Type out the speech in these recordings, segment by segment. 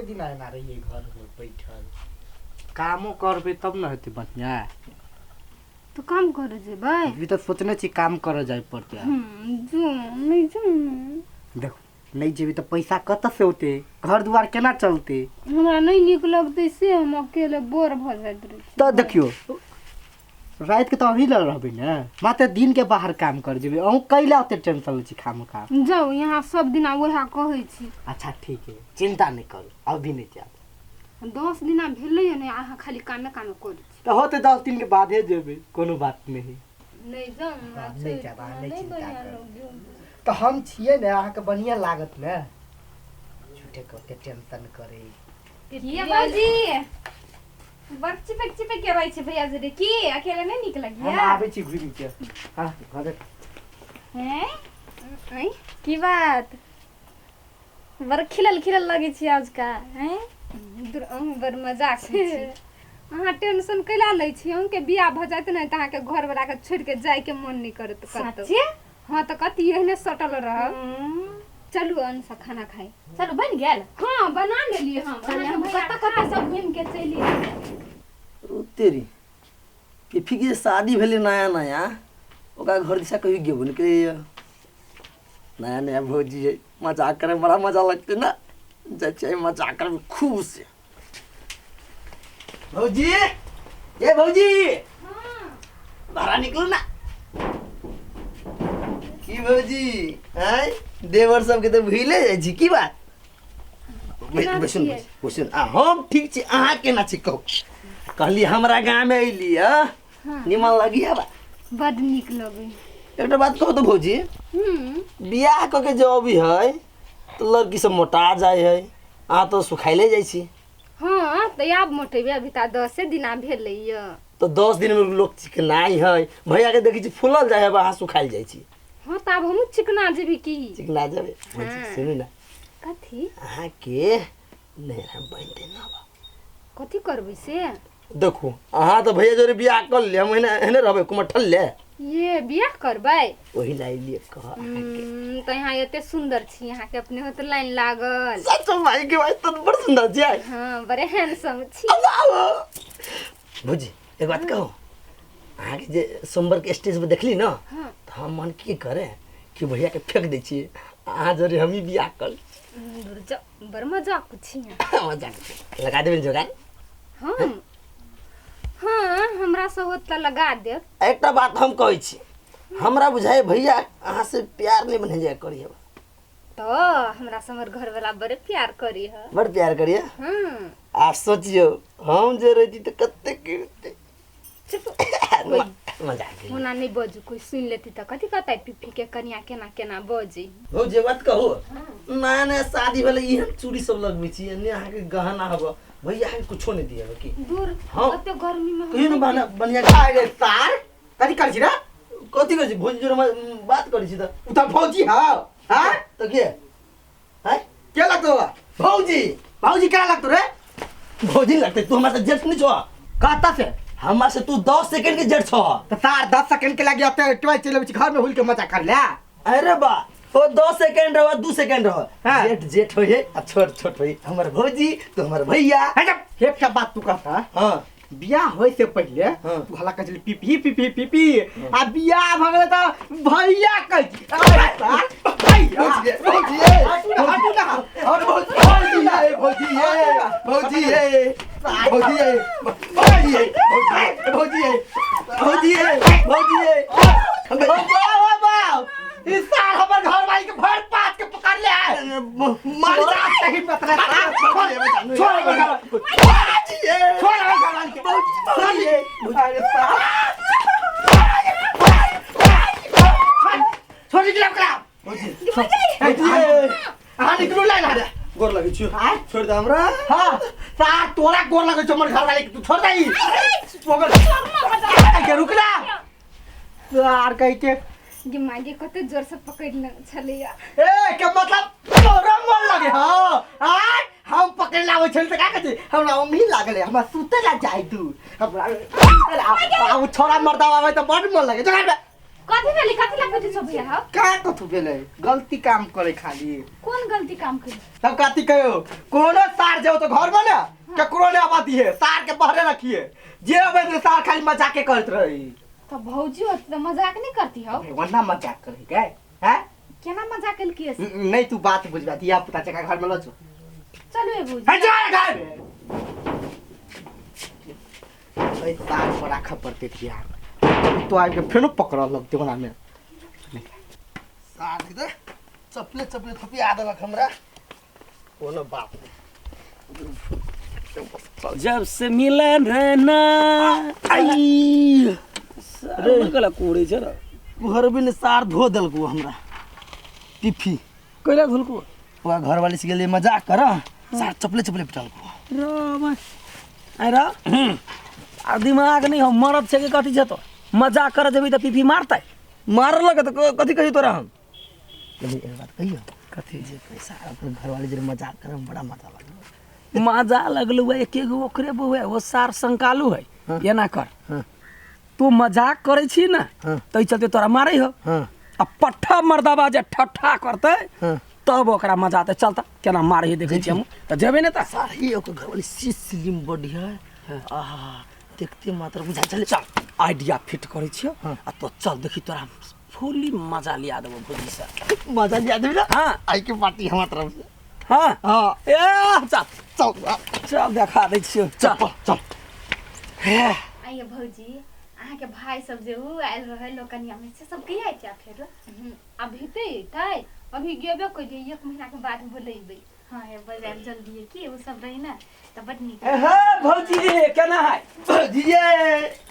दिन एना रहियै घरमे बैठल? कामो करबै तब ने हेतै बढ़िआँ। तऽ काम करे जेबै? अभी तऽ सोचने छी काम करऽ जाय पड़तै आब। जो नहि जो ने। देखू, नहि जेबै तऽ पैसा कतऽसँ औतै? घर दुआर केना चलतै? हमरा नहि नीक लगतै से, हम अकेले बोर भऽ जाइत रहै छी। तऽ देखियौ, रातिके तऽ अहीं लग रहबै ने, मात्र दिनके बाहर काम कर जेबै। अहूँ कैला ओते टेंशन लै छी खामखा? जाउ, यहाँ सब दिना वएह कहै छी। अच्छा ठीक है, चिंता नहि करू, अभी नहि जायब। 10 दिना भेलैए ने, अहाँ खाली कामे कामे करै छी। तऽ होतै, 10 दिन के बादे जेबै, कोनो बात नहि। नहि जाउ हमरा। हाँ, नहि छोड़ि जायब, अहाँ हमरा नहि नहि चिंता बढ़िआँ करू। लगैए। तऽ हम छियै ने, अहाँके बढ़िआँ लागत ने? झूठे के ओते टेंशन करै। ये भौजी, बड़ चिपक चिपक के रहै छै भैया जी की, अकेले नहि नीक हम लगैया? आबै छी घुमि के। हाँ, घरे। हैं? आँय? की बात, बड़ खिलल खिलल लगै छी आज का, हैं? दूर, अहूँ बड़ मजाक होइ छी। अहाँ टेंशन कैला लै छी? अहूँके बियाह भऽ जायत ने तऽ अहाँके घरवलाके छोड़ि के जायके मन नहि करत कतौ। सच्चे? हाँ तऽ कथी, एहने सटल रहब। चलू अनसँ खाना खाइ। चलू, बनि गेल? हाँ, बना लेलियै हम। अहाँके हम भैया कतऽ कतऽ सब घुमि के चलि एलियै। ओ तेरी पिफी के शादी भेलै नया नया, ओकरा घर दिशा कभी गेबो नहि करैए। नया नया भौजी है, मजाक करे बड़ा मजा लगते ना। जाइ छियै मजाक करबै खूब से। भौजी, ए भौजी, बाहर निकलू ना। की भौजी, आँय, देवर सबके तऽ भूले जाइ छी, की बात? केना बैसू ने। छियै? बैसू ने। आ हम ठीक छी, अहाँ केना छी कहू? कहली हमरा गाँवमे अयली हँ, निमन लगी हवा? बड नीक लगै। एकटा बात कहू तऽ भौजी? बियाह कऽ के जब अबी है तऽ लड़की सब मोटा जाइ है, अहाँ तऽ सुखाइले जाइ छी। हँ तऽ आब मोटेबै, अभी तऽ 10 दिना भेलैया। तऽ 10 दिनमे लोक चिकनाइ है। भैया के देखै छी फूलल जाइ है, अहाँ सुखाइल जाइ छी। हँ तऽ आब हमहूँ चिकना जेबै की। चिकना जेबै भौजी। सुनू ने। कथी? अहाँके नैहरा बनि देना बा। कथी करबै से? देखू, अहाँ तऽ भैया जोरे बियाह कर ले, हम एहने एहने रहबै कुमठल ले। ये बियाह करबै? ओही ला अयलियै कह अहाँके। तऽ यहाँ एते सुन्दर छी, अहाँके अपने होत लाइन लागल। सच भाई के भाई तऽ बड़ सुन्दर छियै। हँ, बड़े हैंडसम छी। भौजी, एक बात कहू अहाँके? जे सोमवार के स्टेज पर देखली ने, तऽ हम मन की करे कि भैया के फेंक दै छियै, अहाँ जरे हमही बियाह कर ली। दूर जाउ, बड़ मजाक छी अहाँ। मजाक लगा देबै जोगाड़। हम हाँ, हमरा से होत तऽ लगा देब। एकटा बात हम कहै छी, हमरा बुझाइ भैया अहाँ से प्यार नहीं बने जाय करिए। तऽ हमरा से हमर घरवाला बड़े प्यार करी है। बड़ प्यार करिए? आप सोचियो, हम जे रहती तऽ कते गिरते। चुप। मजाक। ओना नहि बजू, कोई सुनि लेती तऽ कथी कहतै, पिप्पी के कनिया केना केना बजै। हो जे बात कहू, नया नया शादी भेलै, एहन चूड़ी सब लगबै छी, एने अहाँके गहना हब, भैया अहाँके कुछो नहि दिअ की? दूर। हाँ। ओते गर्मी में हम कहियो ने नहि। बना बढ़िया। अरे सार, कथी करै छी रे? कथी करै छी भौजी जोरे बात करै छी तऽ? उ तऽ भौजी हौ। हाँ? तऽ के आँय? के लगतौ? भौजी। भौजी केना लगतौ रे? भौजी लगतै। तू हमरा से जेठ नहीं छो? कहता से। हमरा से तू 10 सेकंड के जेठ छो। तऽ सार, 10 सेकंड के लागि ओते टोय चलि अबै छी घर में, हुल के मजा कर ले। अरे बा, ओ 10 सेकंड रहो, 2 सेकंड रहो, हाँ। जेठ जेठ होइ है आ छोट छोट होइ। हमर भौजी तो हमर भैया। है जब एकटा बात तू कहता, हाँ। बियाह होय से पहिले तू हल्ला कहै छली पीपी पीपी पीपी, आ बियाह भऽ गेलै तऽ भैया कहै छी। अरे सार, भैया। भौजी, भौजी। हटू ना, हटू ना। भौजी ये, भौजी ये, भौजी ये, भौजी ये, भौजी ये, भौजी ये, भौजी ये, भौजी ये। बाप बाप, ई सार हमर घर वाली के भर पात के पकड़ ले है। मार। सही मतलब छोड़ हमर घर, छोड़ हमर घर वाली के। भौजी ये। अरे सार, छोड़, निकलो ओकरा। भौजी ये। अहाँ निकलू लाइन हरे। गोर लगै छियौ। आँय? छोड़ दे हमरा। हाँ सार, तोरा गोर लगै छौ हमर घर वाली के, तू छोड़ दही ओकर के, रुक ना सार कहै के। गे मागे, कते जोर से पकड़ ले छलैया। ए के मतलब तोरा मन लगे? हाँ आय, हम पकड़ लाबै छल तऽ का कहै छै, हमरा ओंघी लागल है, हमरा सुते ला जाय दू, हमरा आ छोरा मर्दा आबै तऽ बड मन लगे जगह। कथी भेलै? कथी ला पीटे छौ भैया हौ? का कथू भेलै? गलती काम करे खाली। कोन गलती काम करे? तब कथी कहियो, कोनो सार जाओ तो घर में ना केकरो ने आबादी है, सार के बहरे रखिए, जे अबै से सार खाली मजाके करत रही। तो भौजी होती तो मजाक नहीं करती हौ? वन्ना मजाक करे के हैं? केना मजाक केलकी? नहीं तू बात बुझबा, धिया पुता चका घर में ल जो। चलू ए भौजी। हे जा घर में। ए सार पर राख पड़ते धिया तो आबि के फेनो पकड़ लगते ओना में। सार दे चपले चपले थपी आ देलक हमरा। कोनो बात नहीं। जब से मिलन रहना आई रे कला कोड़े छ र घर भी ने सार धो देलको हमरा पिफी। कैला धोलको? ओकरा घरवाली से गेलियै मजाक कर, सार चपले चपले पिटलको। र आइ र आ दिमाग नहीं हो, मरद छै के कथी छ तो मजाक कर जेबी त पिफी मारतै। मारलक त कथी कही तोरा हम? लेकिन एक बात कहियो, कथी जे पैसा ओकर घरवाली जे मजाक करे बड़ा मजा लागल। मजा लगलू है एके गो ओकरे बउआ वो सार संकालू है। एना कर तू मजाक करे छी ना तै चलते तोरा मारै हो। आ पट्ठा मर्दाबा जे ठट्ठा करतै तब ओकरा मजा आते। चलता केना मारै है देखै छी हम त जेबे ने त। सार ही ओकर घरवाली सी स्लिम बॉडी है। आहा देखते मात्र बुझा चले। चल आइडिया फिट करै छियो आ तो चल देखी तोरा फुली मजा लिया देबो भौजी से। मजा लिया देबी ना? हां आई के पार्टी हमरा तरफ से। हां हां ए चल चल चल देखा दै छियो। चल चल। आइए भौजी, अहाँ के भाई सब जे उ आयल रहे लोकनिया में से सब कहिया छै फेर? अभी ते तै अभी गेबे कइलियै, 1 महीना के बाद बोलेबै। हां हे बजाय जल्दी की उ सब रही ना त बड नीक। ए हे भौजी केना है? भौजी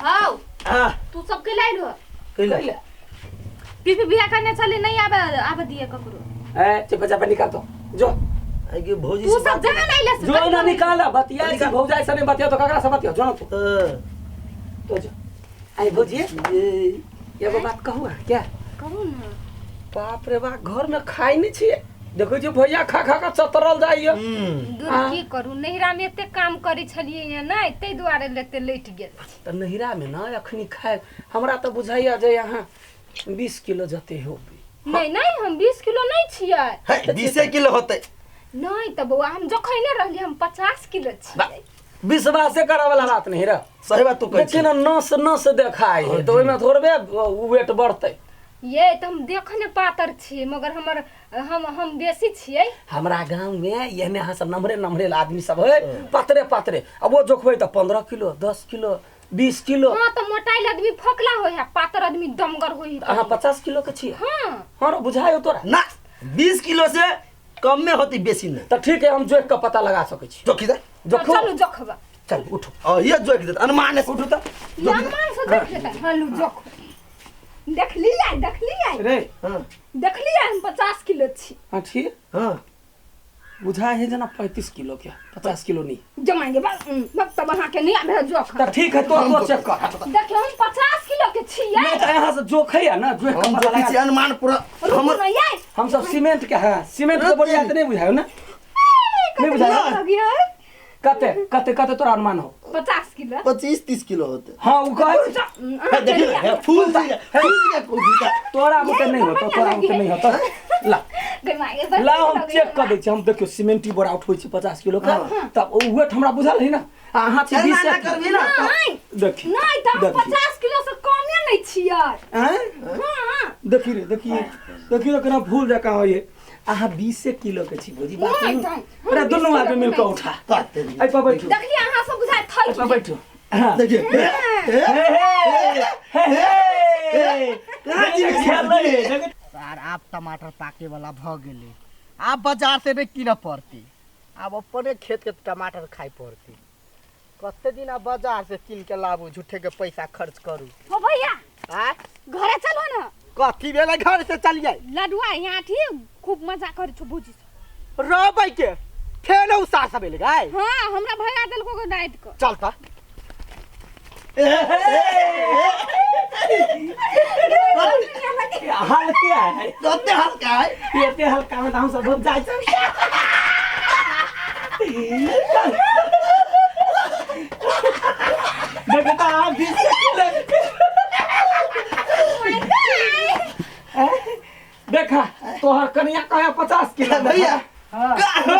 हां हां तू सब के लाइल हो? कैला पीपी बियाह करने चले नहीं आबे आबे दिए ककरो। ए चुप चाप निकाल तो जो आई के भौजी तू सब जगह नहीं ले जो ना निकाल बतिया छी भौजाई से नहीं बतिया तो ककरा से बतिया जो ना तू तो जो। आई भौजी एगो बात कहू क्या? कहू ना। बाप रे बाप घर में खाई नहीं छियै, देखै छियै भैया खा खा के चतरल जाइए। दूर की करू, नैहरा में एते काम करै छलियै नै तै दुआरे लेते लेट गेल। त नैहरा में ना अखनी खाए हमरा त बुझाइया जे यहाँ 20 किलो जते होबे। नहीं नहीं हम 20 किलो नहीं छियै। है 20 किलो होतै। नहीं त बौआ हम जखैने रहली हम 50 किलो छियै। विश्वासे करे वाला बात नहीं र। सही बात तू कहै छी ना, नस नस देखाइ है त ओइमे थोड़बे वेट बढ़तै। ये त हम देखने पातर छियै मगर हमर हम बेसी छियै। हमरा गांव में एहने अहाँ सब नम्हरे नम्हरे आदमी सब है, पातरे पातरे। अब वो जोखबै त 15 किलो 10 किलो 20 किलो। हां त मोटाइल आदमी फोकला होय है, पातर आदमी दमगर होय है। अहाँ 50 किलो के छियै? हां हां रो बुझायो तोरा ना 20 किलो से कम में होती बेसी नहीं। त ठीक है हम जोख के पता लगा सकै छी। जोखी दे जोखो। चलू जोखबा। चल उठो। आ ये जोख दे अनुमान से उठो त। अनुमान से देख लेता। हां लू जोख। देखलियै देखलियै रे। हां देखलियै हम 50 किलो छी। हां ठीक। हां बुझा है जना 35 किलो के 50 किलो नहीं जमाएंगे बस तब अहाँ के नहीं आबे जोख। त ठीक है तो चेक कर। देखियो हम 50 किलो के छियै। नहीं त यहाँ से जोख है ना, जोख हम जोखी छी अनुमान पूरा। हमर हम सब सीमेंट के है, सीमेंट के बढ़िया त नहीं बुझायो ना? नहीं बुझायो। कते कते कते तोरा अनुमान हो? 50 किलो 25-30 किलो होते। हां उ कहै देखिए फूल दिया फूल दिया कोई तोरा बुते नहीं होतो, तोरा बुते नहीं होतो। ला ला हम चेक कर दै छी। हम देखियो सीमेंटी बोरा उठबै छी 50 किलो के तब ओ वेट हमरा बुझल है ना। अहाँ छी 20 ना करबी ना देखी नहीं त हम 50 किलो से कमे नहीं छियै। हैं हां देखी रे देखी देखी केना फूल जका होय। अहाँ 20 किलो के छी भौजी बात नहीं। अरे दोनों आदमी मिलके उठा ऐ पर बैठो। देखली अहाँ सब बुझाय थक पर बैठो। हां देखिए हे हे हे हे सार आप टमाटर पाके वाला भ गेलै, आब बाजार से नहीं कीनऽ पड़ती, आब अपने खेत के टमाटर खाइ पड़ती। कते दिन आब बाजार से कीन के लाबू, झूठे के पैसा खर्च करू। हो भैया आ घरे चलो ना। कथी भेलै घर से चलियै? लडुआ यहाँ ठीक खूब मजा करै छौ भौजी से। रहबै के फेर उ सास भेलै गाय। हां हमरा भगा देलको गो राति के। चल त हल्का है, कते हल्का है, एते हल्का में त हम सब डूब जाइ छी। देखता आप 20 किलो। कनिया कहे 50 किलो भैया का हो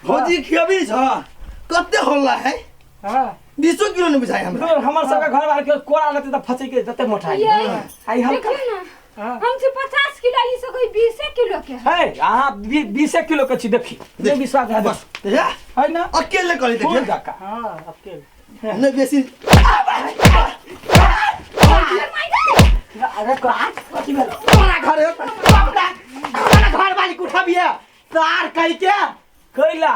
भौजी खियाबी छ कते होला है हां 20 किलो नहीं बुझाय हमरा हमर सबके घर वाला के कोड़ा लेते त फचे के जते मोटाई ये आई हल्का देखियौ ना हम छी 50 किलो ई सब कोई 20 किलो के है है अहाँ 20 किलो के छी देखी नहीं विश्वास है बस भैया है ना अकेले करी फूल देखिए जका हां अकेले नहीं बेसी अरे कथी भेल तोरा घर अपना अपना घर वाली के उठबिए सार कहि के कैला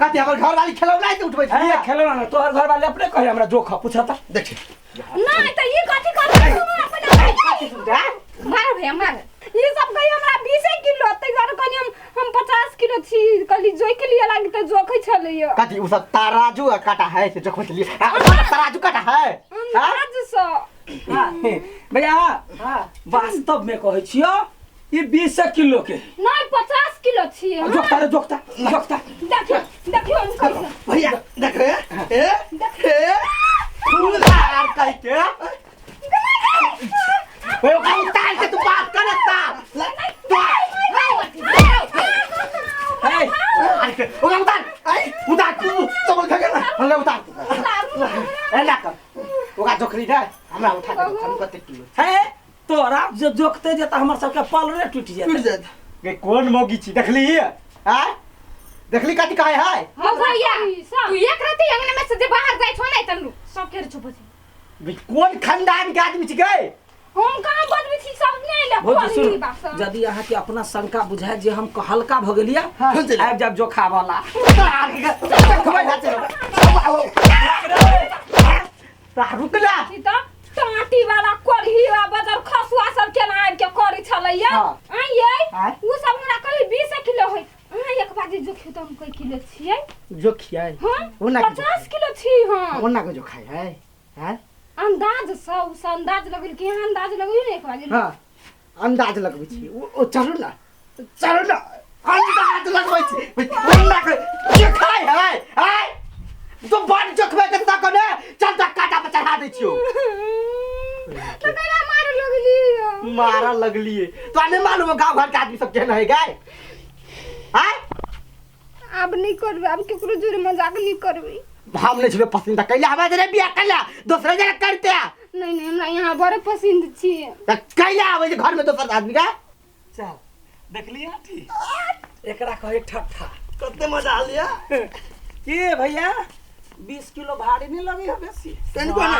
कथी हमर घर वाली खेलौना से उठबै है छै खेलो ना तोहर घर वाले अपने कहे हमरा जोख पूछता देखिए नहीं त ई कथी करबै अपना कथी सुनता मार भैया मार ई सब कही हमरा 20 किलो तै दुआरे कहली हम 50 किलो छी कहली जोइख लिए लागी त जोखै छलैय कथी उ सब तराजू आ काटा है से जोखबै छलियै आ, तराजू काटा है हाँ? अंदाज सँ भैया वास्तव में कहै छियो ई 20 किलो के नहीं 50 किलो छी हाँ। जोखता रे जोखता जोखता देखियो देखियो हम कैसे भैया देख रे ए ए फूल सार कहि के ओए ओकरा उतार के तू बात कर तार है ओकरा उतार आई उतार तू चप्पल खा के ना हमरा उतार ए ना कर ओकरा जोखरी दे हमरा उठा के हम कते किलो है तोरा जे जोखते जे त हमर सबके पलरे टूटि टूट जेतै जात गे कोन मौगी छी देखली आय देखली कथी कहे है हौ भैया तू एक राति अंगना में से जे बाहर जाइ छो नै तनु सब केर चुप छी कोन खानदान के आदमी छी गे हम कहाँ बजबै छी सब नहि ले भौजी कोन सुन ई बात सब। यदि अहाँके अपना शंका बुझाय जे हम हल्का भऽ गेलियै आबि जायब जोखा वाला रुक ना छी त टाटी वाला कोरही वा बजर खसुआ सब केना आबि के करै छलैया हाँ। आँय यै आँय। उ सब हमरा कही 20 किलो होइ अहाँ एक बाजी जोखियो त हम कै किलो छियै जोखियै हाँ ओना के 50 किलो छी हम ओना के जोखाइ है हैं अंदाज सँ उ सब अंदाज लगेल कि अहाँ अंदाज लगेलियै ने एक बाजी हाँ अंदाज लगबै छी ओ चलू ना चलू ना अंदाज लगबै छी ओना के जोखाइ है आँय तो बड़ जोखबै के तक ने चल त काटा पर चढ़ा दै छियौ त कैला मारे लगलियै मारा लगलिए तो नहीं मालूम है गाँव घर के आदमी सब केहन है गाय आँय आब नहीं करबै आब केकरो जोरे मजाक नहीं करबै हम नहीं छुबे पसंद त कैला हमरा जरे बियाह कैला दोसरे जरे करते नहीं नहीं हमरा यहाँ बड़े पसंद छी त कैला आबै छै घर में दोसर आदमी का चल देखलियै आंटी एकरा कहै ठट्ठा कते मजा आ लिया के भैया 20 किलो भारी नहीं लगे है बेसी तनिको ना